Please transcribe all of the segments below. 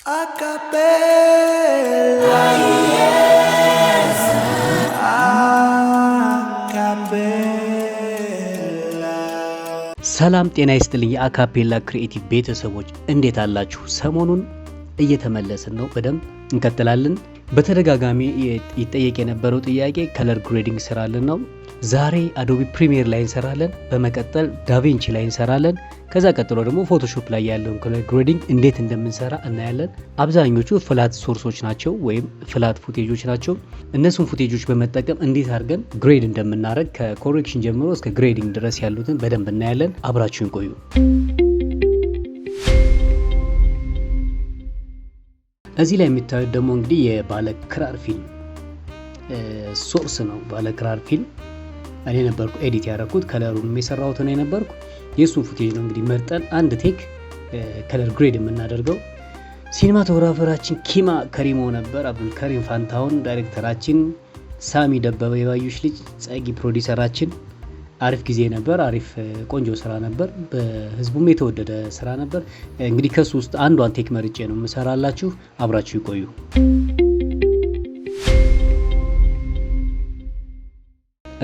Acapella. Acapella. ሰላም ጤና ይስጥልኝ የአካፔላ Creative ቤተሰቦች፣ እንዴት አላችሁ? ሰሞኑን እየተመለስን ነው፣ በደንብ እንቀጥላለን። በተደጋጋሚ ይጠየቅ የነበረው ጥያቄ color grading ስራልን ነው። ዛሬ Adobe Premiere ላይ እንሰራለን። በመቀጠል ዳቪንቺ ላይ እንሰራለን። ከዛ ቀጥሎ ደግሞ Photoshop ላይ ያለውን color grading እንዴት እንደምንሰራ እናያለን። አብዛኞቹ flat source ኦች ናቸው ወይም flat footage ኦች ናቸው። እነሱን footage ኦች በመጠቀም እንዴት አድርገን grade እንደምናደርግ ከ correction ጀምሮ እስከ grading ድረስ ያሉትን በደንብ እናያለን። አብራችሁን ቆዩ። እዚህ ላይ የምታዩት ደግሞ እንግዲህ የባለ ክራር ፊልም source ነው። ባለ ክራር ፊልም እኔ ነበርኩ edit ያደረኩት፣ color ኡን የሰራሁት እኔ ነበርኩ። የእሱን footage ነው እንግዲህ መርጠን አንድ take color grade የምናደርገው። Cinematographer ኣችን ኪማ ከሪሞ ነበር፣ አብዱል ከሪም ፋንታሁን ዳይሬክተራችን፣ ሳሚ ደበበ የባዩሽ ልጅ፣ ጸጊ ፕሮዲሰራችን። አሪፍ ጊዜ ነበር። አሪፍ ቆንጆ ስራ ነበር። በህዝቡም የተወደደ ስራ ነበር። እንግዲህ ከሱ ውስጥ አንዷን take መርጬ ነው የምሰራላችሁ። አብራችሁ ይቆዩ።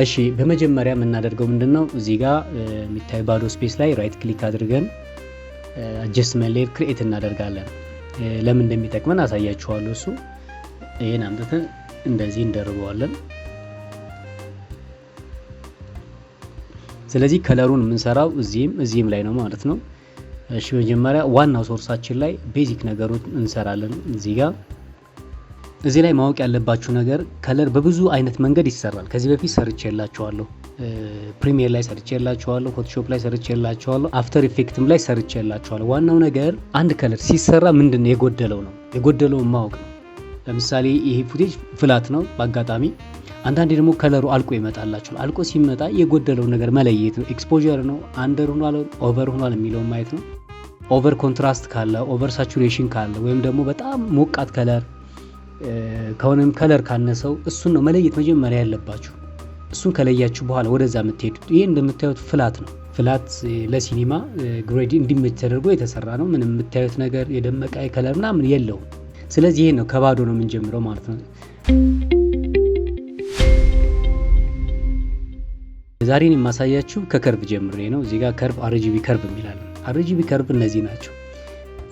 እሺ፣ በመጀመሪያ የምናደርገው ምንድነው? እዚህ ጋር የሚታይ ባዶ space ላይ right click አድርገን adjustment layer create እናደርጋለን። ለምን እንደሚጠቅመን አሳያችኋለሁ። እሱ ይሄን አምጥተን እንደዚህ እንደርበዋለን። ስለዚህ color ኡን የምንሰራው እዚህም እዚህም ላይ ነው ማለት ነው። እሺ፣ መጀመሪያ ዋናው source ኣችን ላይ basic ነገሩን እንሰራለን። እዚህ ጋር እዚህ ላይ ማወቅ ያለባችሁ ነገር color በብዙ አይነት መንገድ ይሰራል። ከዚህ በፊት ሰርቼላችኋለሁ። Premiere ላይ ሰርቼላችኋለሁ፣ Photoshop ላይ ሰርቼላችኋለሁ፣ After Effect ም ላይ ሰርቼላችኋለሁ። ዋናው ነገር አንድ color ሲሰራ ምንድነው የጎደለው ነው፣ የጎደለውን ማወቅ ነው። ለምሳሌ ይሄ footage flat ነው በአጋጣሚ። አንዳንዴ ደግሞ color ኡ አልቆ ይመጣላችኋል። አልቆ ሲመጣ የጎደለው ነገር መለየት ነው። Exposure ነው፣ under ሆኗል፣ over ሆኗል የሚለውን ማየት ነው። Over contrast ካለ፣ over saturation ካለ ወይም ደግሞ በጣም ሞቃት color ከሆነም color ካነሰው እሱን ነው መለየት መጀመሪያ ያለባችሁ። እሱን ከለያችሁ በኋላ ወደዛ የምትሄዱት። ይሄ እንደምታዩት flat ነው። Flat ለሲኒማ grade እንዲመች ተደርጎ የተሰራ ነው። ምንም የምታዩት ነገር የደመቀ color ምናምን የለውም። ስለዚህ ይሄ ነው፣ ከባዶ ነው የምንጀምረው ማለት ነው። ዛሬን የማሳያችሁ ከ curve ጀምሬ ነው። እዚህ ጋር curve፣ RGB curve የሚላል፣ RGB curve እነዚህ ናቸው።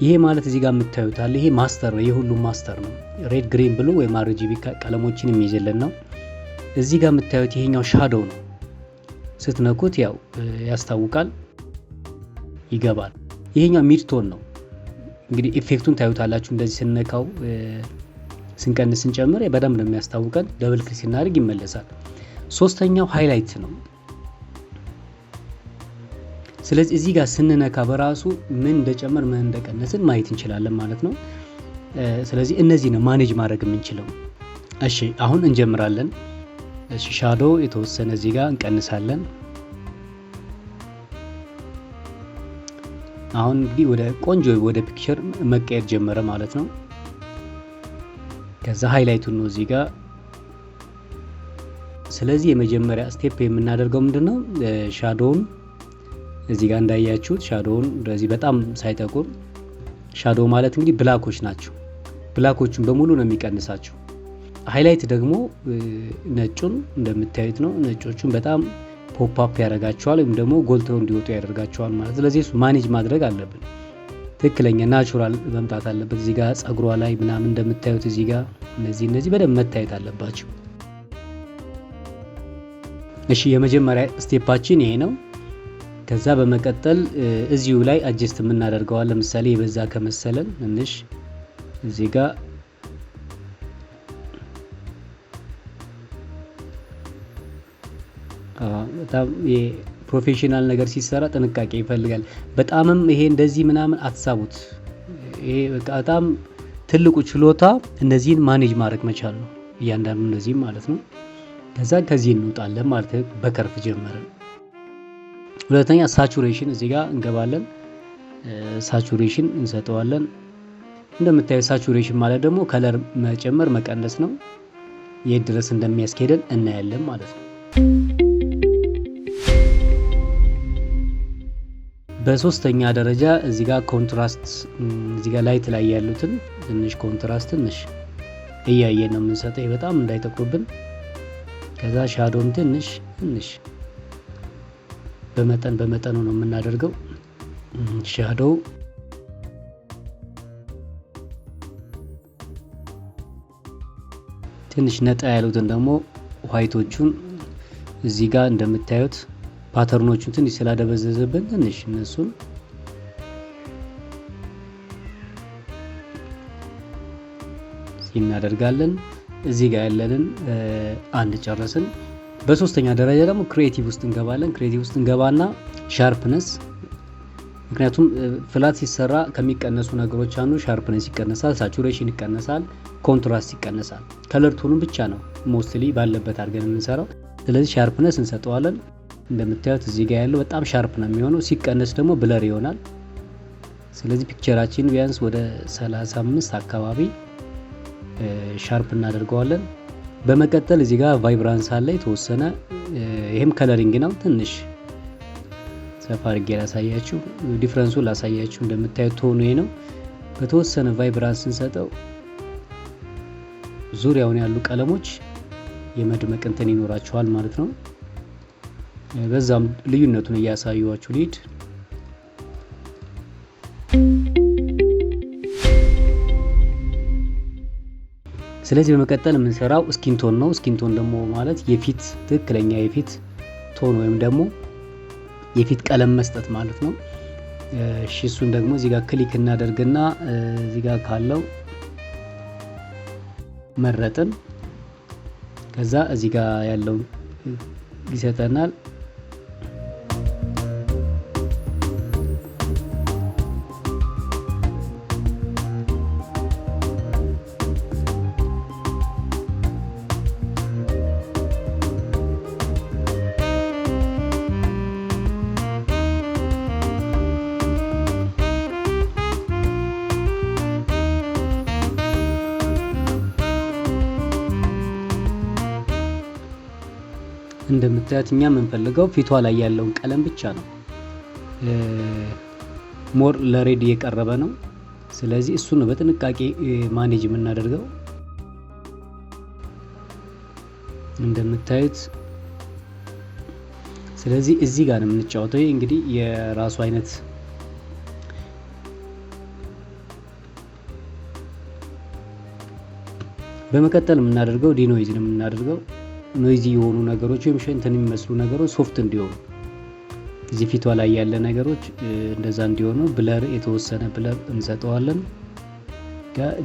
ይሄ ማለት እዚህ ጋር የምታዩት አለ። ይሄ master ነው፣ የሁሉም master ነው። Red፣ green፣ blue ወይም RGB ቀለሞችን የሚይዝልን ነው። እዚህ ጋር የምታዩት ይሄኛው shadow ነው። ስትነኩት ያው ያስታውቃል፣ ይገባል። ይሄኛው midtone ነው። እንግዲህ effect ኡን ታዩታላችሁ። እንደዚህ ስንነካው ስንቀንስ ስንጨምር በደንብ ነው የሚያስታውቀን። Double click ስናደርግ ይመለሳል። ሶስተኛው highlight ነው። ስለዚህ እዚህ ጋር ስንነካ በራሱ ምን እንደጨመር ምን እንደቀነስን ማየት እንችላለን ማለት ነው። ስለዚህ እነዚህ ነው manage ማድረግ የምንችለው። እሺ፣ አሁን እንጀምራለን። እሺ፣ shadow የተወሰነ እዚህ ጋር እንቀንሳለን። አሁን እንግዲህ ወደ ቆንጆ ወደ picture መቀየር ጀመረ ማለት ነው። ከዛ highlight ኡን ነው እዚህ ጋር። ስለዚህ የመጀመሪያ step የምናደርገው ምንድነው? Shadow ውን እዚህ ጋር እንዳያችሁት shadow ውን እንደዚህ በጣም ሳይጠቁር፣ shadow ማለት እንግዲህ black ኦች ናቸው። Black ኦቹን በሙሉ ነው የሚቀንሳቸው። Highlight ደግሞ ነጩን እንደምታዩት ነው። ነጮቹን በጣም pop up ያደርጋቸዋል ወይም ደግሞ ጎልተው እንዲወጡ ያደርጋቸዋል ማለት። ስለዚህ እሱ manage ማድረግ አለብን። ትክክለኛ natural መምጣት አለበት። እዚህ ጋር ጸጉሯ ላይ ምናምን እንደምታዩት እዚህ ጋር እነዚህ በደንብ መታየት አለባቸው። እሺ፣ የመጀመሪያ step ኣችን ይሄ ነው። ከዛ በመቀጠል እዚሁ ላይ adjust የምናደርገዋል። ለምሳሌ የበዛ ከመሰለን ትንሽ እዚህ ጋር በጣም የ professional ነገር ሲሰራ ጥንቃቄ ይፈልጋል። በጣምም ይሄ እንደዚህ ምናምን አትሳቡት። ይሄ በቃ በጣም ትልቁ ችሎታ እነዚህን manage ማድረግ መቻል ነው። እያንዳንዱ እነዚህም ማለት ነው። ከዛ ከዚህ እንወጣለን ማለት ነው። በ curve ጀመርን። ሁለተኛ saturation እዚህ ጋር እንገባለን። Saturation እንሰጠዋለን። እንደምታዩት saturation ማለት ደግሞ color መጨመር መቀነስ ነው። የት ድረስ እንደሚያስኬደን እናያለን ማለት ነው። በሶስተኛ ደረጃ እዚህ ጋር contrast፣ እዚህ ጋር light ላይ ያሉትን ትንሽ contrast ትንሽ እያየን ነው የምንሰጠው፣ በጣም እንዳይጠቁርብን። ከዛ shadow ም ትንሽ ትንሽ በመጠን በመጠኑ ነው የምናደርገው። Shadow ትንሽ ነጣ ያሉትን ደግሞ white ኦቹን እዚህ ጋር እንደምታዩት pattern ኦቹን ትንሽ ስላደበዘዘብን ትንሽ እነሱን እናደርጋለን። እዚህ ጋር ያለንን አንድ ጨረስን። በሶስተኛ ደረጃ ደግሞ creative ውስጥ እንገባለን። Creative ውስጥ እንገባና sharpness፣ ምክንያቱም flat ሲሰራ ከሚቀነሱ ነገሮች አንዱ sharpness ይቀነሳል፣ saturation ይቀነሳል፣ contrast ይቀነሳል። Color tone ኡን ብቻ ነው mostly ባለበት አድርገን የምንሰራው። ስለዚህ sharpness እንሰጠዋለን። እንደምታዩት እዚህ ጋር ያለው በጣም sharp ነው የሚሆነው። ሲቀነስ ደግሞ blur ይሆናል። ስለዚህ picture ኣችን ቢያንስ ወደ 35 አካባቢ sharp እናደርገዋለን። በመቀጠል እዚህ ጋር vibrance አለ የተወሰነ፣ ይሄም coloring ነው። ትንሽ ሰፋ አድርጌ ላሳያችሁ፣ difference ኡን ላሳያችሁ። እንደምታዩት tone ኡ ይሄ ነው። በተወሰነ vibrance ስንሰጠው ዙሪያውን ያሉ ቀለሞች የመድመቅ እንትን ይኖራቸዋል ማለት ነው። በዛም ልዩነቱን እያሳየኋችሁ ልሂድ። ስለዚህ በመቀጠል የምንሰራው skin tone ነው። Skin tone ደግሞ ማለት የፊት ትክክለኛ የፊት tone ወይም ደግሞ የፊት ቀለም መስጠት ማለት ነው። እሺ እሱን ደግሞ እዚህ ጋር click እናደርግና እዚህ ጋር ካለው መረጥን። ከዛ እዚህ ጋር ያለው ይሰጠናል። እንደምታዩት እኛ የምንፈልገው ፊቷ ላይ ያለውን ቀለም ብቻ ነው። More ለ red እየቀረበ ነው። ስለዚህ እሱን ነው በጥንቃቄ manage የምናደርገው። እንደምታዩት ስለዚህ እዚህ ጋር ነው የምንጫወተው። ይሄ እንግዲህ የራሱ አይነት በመቀጠል የምናደርገው denoise ነው የምናደርገው። Noisy የሆኑ ነገሮች ወይም እንትን የሚመስሉ ነገሮች soft እንዲሆኑ እዚህ ፊቷ ላይ ያለ ነገሮች እንደዛ እንዲሆኑ blur የተወሰነ blur እንሰጠዋለን።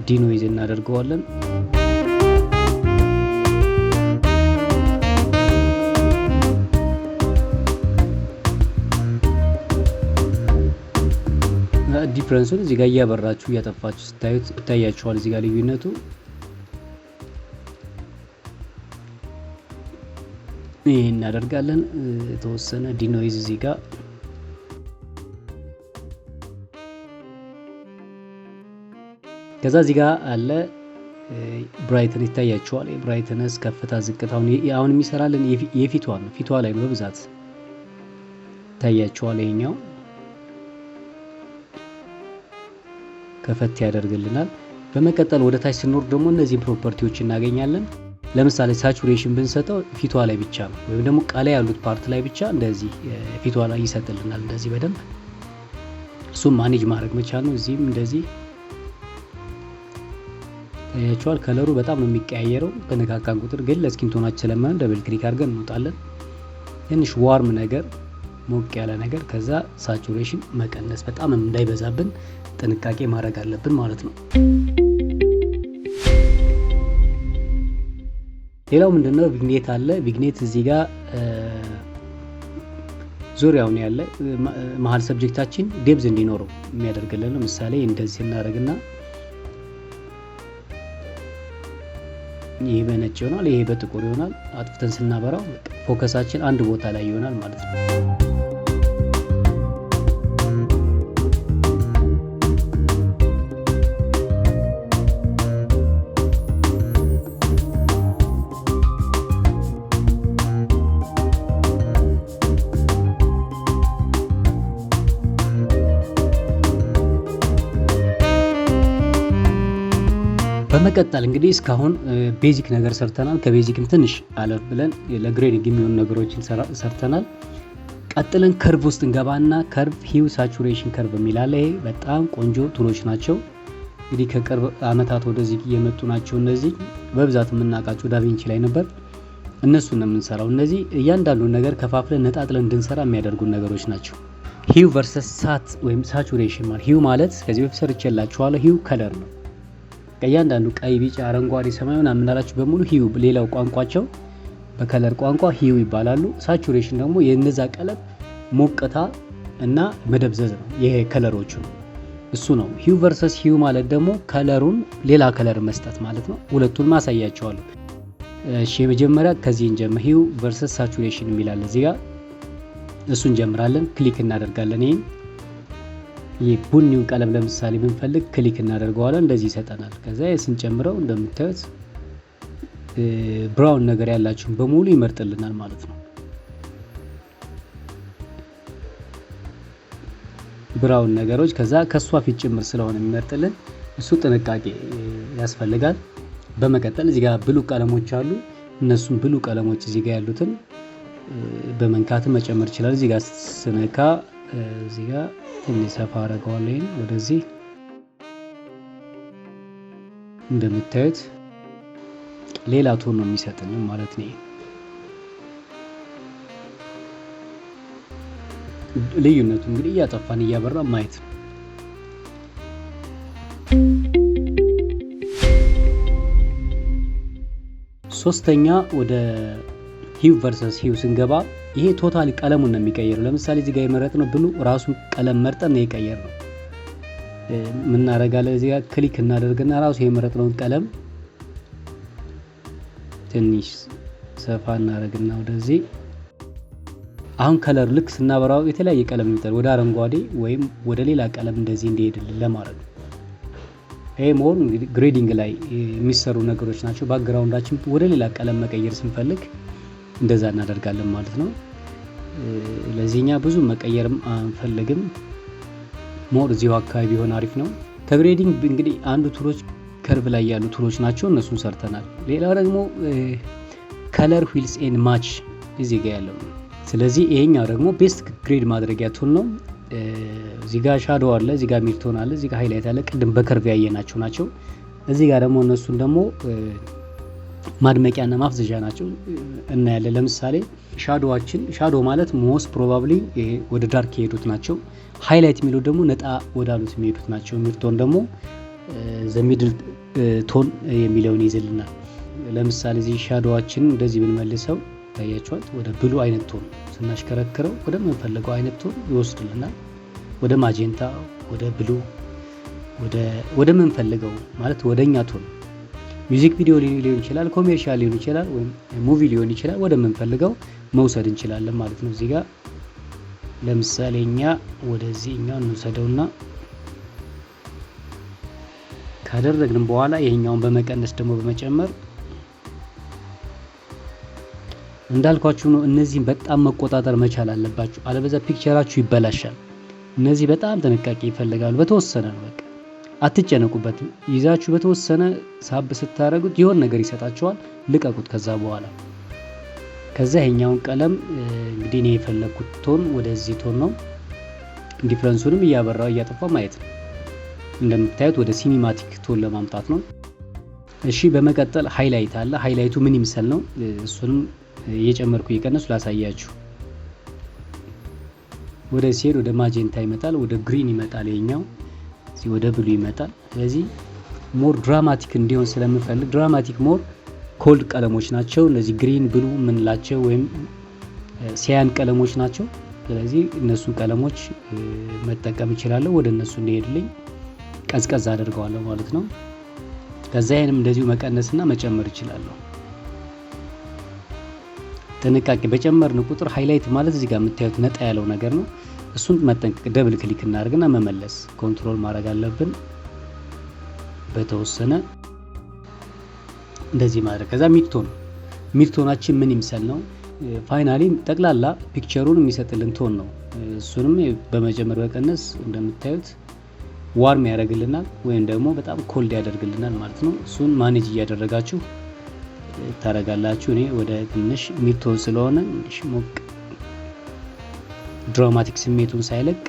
Denoise እናደርገዋለን። Difference ኡን እዚህ ጋር እያበራችሁ እያጠፋችሁ ስታዩት ይታያችኋል። እዚህ ጋር ልዩነቱ ይሄን እናደርጋለን። የተወሰነ denoise እዚህ ጋር ከዛ እዚህ ጋር አለ brightness ይታያችኋል። የ brightness ከፍታ ዝቅታውን አሁን የሚሰራልን የፊቷ ነው። ፊቷ ላይ ነው በብዛት ይታያችኋል። ይሄኛው ከፈት ያደርግልናል። በመቀጠል ወደ ታች ስንወርድ ደግሞ እነዚህን property ዎች እናገኛለን። ለምሳሌ saturation ብንሰጠው ፊቷ ላይ ብቻ ነው፣ ወይም ደግሞ ቀላ ያሉት part ላይ ብቻ እንደዚህ ፊቷ ላይ ይሰጥልናል። እንደዚህ በደንብ እሱም manage ማድረግ መቻል ነው። እዚህም እንደዚህ ታያቸዋል። Color ኡ በጣም ነው የሚቀያየረው በነካካን ቁጥር። ግን ለ skin tone ኣችን ስለማይሆን double click አድርገን እንወጣለን። ትንሽ warm ነገር ሞቅ ያለ ነገር፣ ከዛ saturation መቀነስ በጣም እንዳይበዛብን ጥንቃቄ ማድረግ አለብን ማለት ነው። ሌላው ምንድነው vignette አለ። Vignette እዚህ ጋር ዙሪያውን ያለ መሀል subject ኣችን depth እንዲኖረው የሚያደርግልን ነው። ምሳሌ እንደዚህ እናደርግና ይሄ በነጭ ይሆናል፣ ይሄ በጥቁር ይሆናል። አጥፍተን ስናበራው focus ኣችን አንድ ቦታ ላይ ይሆናል ማለት ነው። በመቀጠል እንግዲህ እስካሁን basic ነገር ሰርተናል። ከ basic ም ትንሽ አለፍ ብለን ለ grading የሚሆኑ ነገሮችን ሰርተናል። ቀጥለን curve ውስጥ እንገባና curve፣ hue፣ saturation curve የሚል አለ። ይሄ በጣም ቆንጆ tool ኦች ናቸው። እንግዲህ ከቅርብ አመታት ወደዚህ የመጡ ናቸው። እነዚህ በብዛት የምናውቃቸው ዳቪንቺ ላይ ነበር። እነሱን ነው የምንሰራው። እነዚህ እያንዳንዱን ነገር ከፋፍለን ነጣጥለን እንድንሰራ የሚያደርጉን ነገሮች ናቸው። Hue versus sat ወይም saturation ማለት፣ hue ማለት ከዚህ በፊት ሰርቼላችኋለሁ። Hue color ነው። እያንዳንዱ ቀይ፣ ቢጫ፣ አረንጓዴ፣ ሰማያዊ ምናምን የምንላቸው በሙሉ hue፣ ሌላው ቋንቋቸው በ color ቋንቋ hue ይባላሉ። Saturation ደግሞ የነዛ ቀለም ሞቅታ እና መደብዘዝ ነው። ይሄ color ኦቹ ነው እሱ ነው። Hue versus hue ማለት ደግሞ color ኡን ሌላ color መስጠት ማለት ነው። ሁለቱን ማሳያቸዋለሁ። እሺ፣ የመጀመሪያ ከዚህ እንጀምር። Hue versus saturation የሚል አለ እዚህ ጋር፣ እሱን እንጀምራለን። Click እናደርጋለን። ይሄን የቡኒውን ቀለም ለምሳሌ ብንፈልግ click እናደርገዋለን። እንደዚህ ይሰጠናል። ከዛ ስንጨምረው እንደምታዩት brown ነገር ያላቸውን በሙሉ ይመርጥልናል ማለት ነው። Brown ነገሮች ከዛ ከሷ ፊት ጭምር ስለሆነ የሚመርጥልን እሱ ጥንቃቄ ያስፈልጋል። በመቀጠል እዚህ ጋር blue ቀለሞች አሉ። እነሱም blue ቀለሞች እዚህ ጋር ያሉትን በመንካት መጨመር ይችላል። እዚህ ጋር ስነካ እዚህ ጋር ትንሽ ሰፋ አደርገዋለሁ። ይሄን ወደዚህ እንደምታዩት ሌላ tone ነው የሚሰጥን ማለት ነው። ልዩነቱ እንግዲህ እያጠፋን እያበራ ማየት ነው። ሶስተኛ ወደ hue versus hue ስንገባ ይሄ totally ቀለሙን ነው የሚቀይረው። ለምሳሌ እዚህ ጋር የመረጥነው blue ራሱን ቀለም መርጠን ነው የቀየርነው። ምናረጋለን? እዚህ ጋር click እናደርግና ራሱ የመረጥነውን ቀለም ትንሽ ሰፋ እናደርግና ወደዚህ አሁን color ልክ ስናበራው የተለያየ ቀለም ይመጣል። ወደ አረንጓዴ ወይም ወደ ሌላ ቀለም እንደዚህ እንዲሄድልን ለማድረግ ነው። ይሄ more እንግዲህ grading ላይ የሚሰሩ ነገሮች ናቸው። Background ኣችን ወደ ሌላ ቀለም መቀየር ስንፈልግ እንደዛ እናደርጋለን ማለት ነው። ለዚህኛ ብዙ መቀየርም አንፈልግም። More እዚሁ አካባቢ ቢሆን አሪፍ ነው። ከ grading እንግዲህ አንዱ tool ኦች curve ላይ ያሉ tool ኦች ናቸው። እነሱን ሰርተናል። ሌላው ደግሞ color wheels and match እዚህ ጋር ያለው ነው። ስለዚህ ይሄኛው ደግሞ best grade ማድረጊያ tool ነው። እዚህ ጋር shadow አለ፣ እዚህ ጋር midtone አለ፣ እዚህ ጋር highlight አለ። ቅድም በ curve ያየናቸው ናቸው። እዚህ ጋር ደግሞ እነሱን ደግሞ ማድመቂያና ማፍዘዣ ናቸው እናያለን። ለምሳሌ shadow ኣችን፣ shadow ማለት most probably ወደ dark የሄዱት ናቸው። Highlight የሚሉት ደግሞ ነጣ ወዳሉት የሚሄዱት ናቸው። Midtone ደግሞ the middle tone የሚለውን ይይዝልናል። ለምሳሌ እዚህ shadow ኣችን እንደዚህ ብንመልሰው ታያችኋል። ወደ blue አይነት tone ስናሽከረክረው ወደምንፈልገው አይነት tone ይወስድልናል። ወደ magenta፣ ወደ blue፣ ወደምንፈልገው ማለት ወደኛ tone፣ music video ሊሆን ይችላል፣ commercial ሊሆን ይችላል፣ ወይም movie ሊሆን ይችላል። ወደምንፈልገው መውሰድ እንችላለን ማለት ነው። እዚህ ጋር ለምሳሌ እኛ ወደዚህ እኛው እንውሰደውና ካደረግንም በኋላ ይሄኛውን በመቀነስ ደግሞ በመጨመር እንዳልኳችሁ ነው። እነዚህን በጣም መቆጣጠር መቻል አለባችሁ፣ አለበዛ picture ኣችሁ ይበላሻል። እነዚህ በጣም ጥንቃቄ ይፈልጋሉ። በተወሰነ ነው፣ በቃ አትጨነቁበት። ይዛችሁ በተወሰነ ሳብ ስታደርጉት የሆነ ነገር ይሰጣችኋል። ልቀቁት ከዛ በኋላ። ከዛ ይሄኛውን ቀለም እንግዲህ እኔ የፈለግኩት tone ወደዚህ tone ነው። Difference ኡንም እያበራው እያጠፋ ማየት ነው። እንደምታዩት ወደ cinematic tone ለማምጣት ነው። እሺ፣ በመቀጠል highlight አለ። Highlight ኡ ምን ይምሰል ነው። እሱንም እየጨመርኩ እየቀነሱ ላሳያችሁ። ወደ ሲሄድ ወደ magenta ይመጣል፣ ወደ green ይመጣል፣ ይሄኛው እዚህ ወደ blue ይመጣል። ስለዚህ more dramatic እንዲሆን ስለምፈልግ dramatic more cold ቀለሞች ናቸው እነዚህ green፣ blue የምንላቸው ወይም cyan ቀለሞች ናቸው። ስለዚህ እነሱን ቀለሞች መጠቀም እችላለሁ። ወደ እነሱ እንዲሄድልኝ ቀዝቀዝ አደርገዋለሁ ማለት ነው። ከዛ ይሄንም እንደዚሁ መቀነስና መጨመር እችላለሁ። ጥንቃቄ፣ በጨመርን ቁጥር highlight ማለት እዚህ ጋር የምታዩት ነጣ ያለው ነገር ነው። እሱን መጠንቀቅ፣ double click እናደርግና መመለስ control ማድረግ አለብን። በተወሰነ እንደዚህ ማድረግ። ከዛ midtone፣ midtone ኣችን ምን ይምሰል ነው። Finally ጠቅላላ picture ኡን የሚሰጥልን tone ነው። እሱንም በመጨመር በቀነስ እንደምታዩት Warm ያደርግልናል ወይም ደግሞ በጣም cold ያደርግልናል ማለት ነው። እሱን manage እያደረጋችሁ ታረጋላችሁ። እኔ ወደ ትንሽ mid-tone ስለሆነ ትንሽ ሞቅ dramatic ስሜቱን ሳይለቅ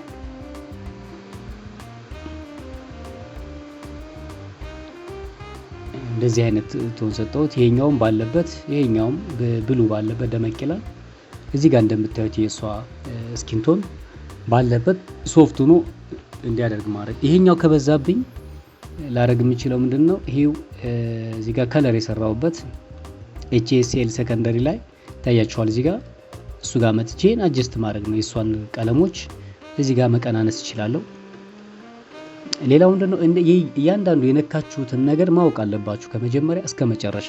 እንደዚህ አይነት tone ሰጠሁት። ይሄኛውም ባለበት ይሄኛውም blue ባለበት ደመቅ ይላል። እዚህ ጋር እንደምታዩት የእሷ skin tone ባለበት soft ሆኖ እንዲያደርግ ማድረግ። ይሄኛው ከበዛብኝ ላረግ የምችለው ምንድነው? ይሄው እዚህ ጋር color የሰራሁበት HSL secondary ላይ ይታያችኋል። እዚህ ጋር እሱ ጋር መጥቼ adjust ማድረግ ነው። የእሷን ቀለሞች እዚህ ጋር መቀናነስ እችላለሁ። ሌላው ምንድነው? እያንዳንዱ የነካችሁትን ነገር ማወቅ አለባችሁ ከመጀመሪያ እስከ መጨረሻ።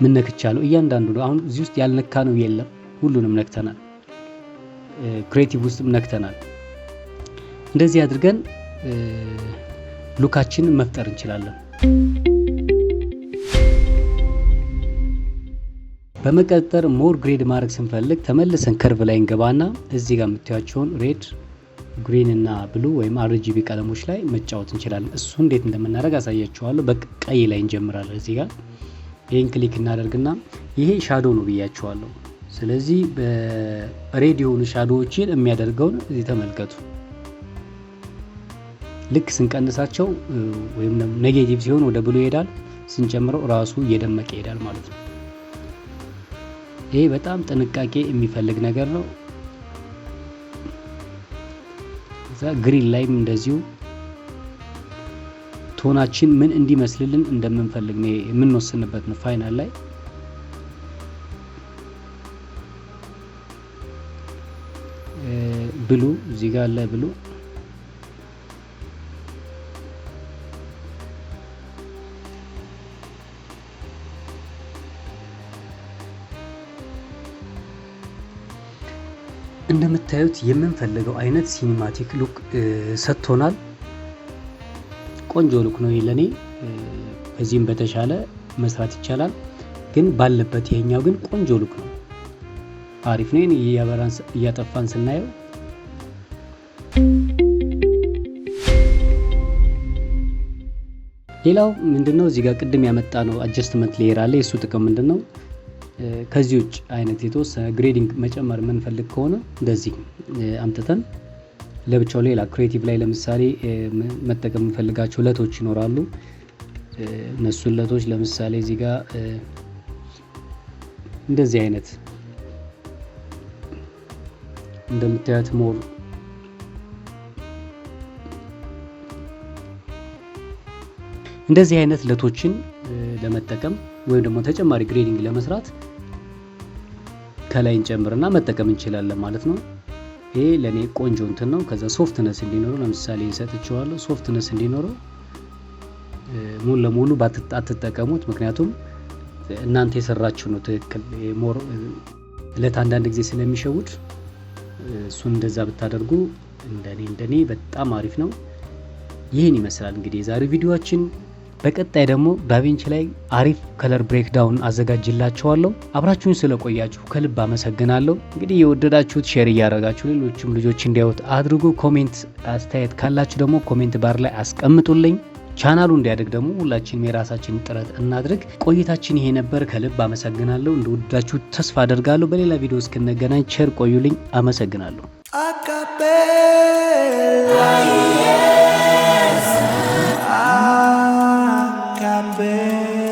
ምን ነክቻለሁ? እያንዳንዱ ነው። አሁን እዚህ ውስጥ ያልነካ ነው የለም፣ ሁሉንም ነክተናል። Creative ውስጥም ነክተናል። እንደዚህ አድርገን look ኣችንን መፍጠር እንችላለን። በመቀጠል more grade ማድረግ ስንፈልግ ተመልሰን curve ላይ እንገባና እዚህ ጋር የምታዩቸውን red፣ green እና blue ወይም RGB ቀለሞች ላይ መጫወት እንችላለን። እሱ እንዴት እንደምናደርግ አሳያችኋለሁ። በቀይ ላይ እንጀምራለን። እዚህ ጋር ይሄን click እናደርግና ይሄ shadow ነው ብያችኋለሁ። ስለዚህ በ red የሆኑ shadow ዎችን የሚያደርገውን እዚህ ተመልከቱ። ልክ ስንቀንሳቸው ወይም negative ሲሆን ወደ blue ይሄዳል፣ ስንጨምረው ራሱ እየደመቀ ይሄዳል ማለት ነው። ይሄ በጣም ጥንቃቄ የሚፈልግ ነገር ነው። እዛ green ላይም እንደዚሁ tone ኣችን ምን እንዲመስልልን እንደምንፈልግ ነው የምንወስንበት ነው final ላይ። Blue እዚህ ጋር አለ blue። እንደምታዩት የምንፈልገው አይነት cinematic look ሰጥቶናል። ቆንጆ look ነው ለኔ። ከዚህም በተሻለ መስራት ይቻላል፣ ግን ባለበት ይሄኛው ግን ቆንጆ look ነው፣ አሪፍ ነው። ይሄን እያበራን እያጠፋን ስናየው ሌላው ምንድነው? እዚህ ጋር ቅድም ያመጣነው adjustment layer አለ። የሱ ጥቅም ምንድነው? ከዚህ ውጭ አይነት የተወሰነ grading መጨመር የምንፈልግ ከሆነ እንደዚህ አምጥተን ለብቻው ሌላ creative ላይ ለምሳሌ መጠቀም የምንፈልጋቸው LUT ኦች ይኖራሉ። እነሱን LUT ኦች ለምሳሌ እዚህ ጋር እንደዚህ አይነት እንደምታዩት more እንደዚህ አይነት LUT ኦችን ለመጠቀም ወይም ደግሞ ተጨማሪ grading ለመስራት ከላይ እንጨምርና መጠቀም እንችላለን ማለት ነው። ይሄ ለኔ ቆንጆ እንትን ነው። ከዛ softness እንዲኖረው ለምሳሌ እንሰጥቸዋለሁ። Softness እንዲኖረው ሙሉ ለሙሉ አትጠቀሙት፣ ምክንያቱም እናንተ የሰራችሁ ነው ትክክል። More ለት አንዳንድ ጊዜ ስለሚሸውድ እሱን እንደዛ ብታደርጉ እንደኔ በጣም አሪፍ ነው። ይህን ይመስላል እንግዲህ የዛሬው ቪዲዮአችን። በቀጣይ ደግሞ ዳቪንቺ ላይ አሪፍ color breakdown አዘጋጅላችኋለሁ። አብራችሁን ስለቆያችሁ ከልብ አመሰግናለሁ። እንግዲህ የወደዳችሁት share እያደረጋችሁ ሌሎችም ልጆች እንዲያዩት አድርጉ። Comment አስተያየት ካላችሁ ደግሞ comment bar ላይ አስቀምጡልኝ። ቻናሉ እንዲያድግ ደግሞ ሁላችንም የራሳችንን ጥረት እናድርግ። ቆይታችን ይሄ ነበር። ከልብ አመሰግናለሁ። እንደወደዳችሁ ተስፋ አደርጋለሁ። በሌላ ቪዲዮ እስክንገናኝ ቸር ቆዩልኝ። አመሰግናለሁ። Acapella, yes. Acapella.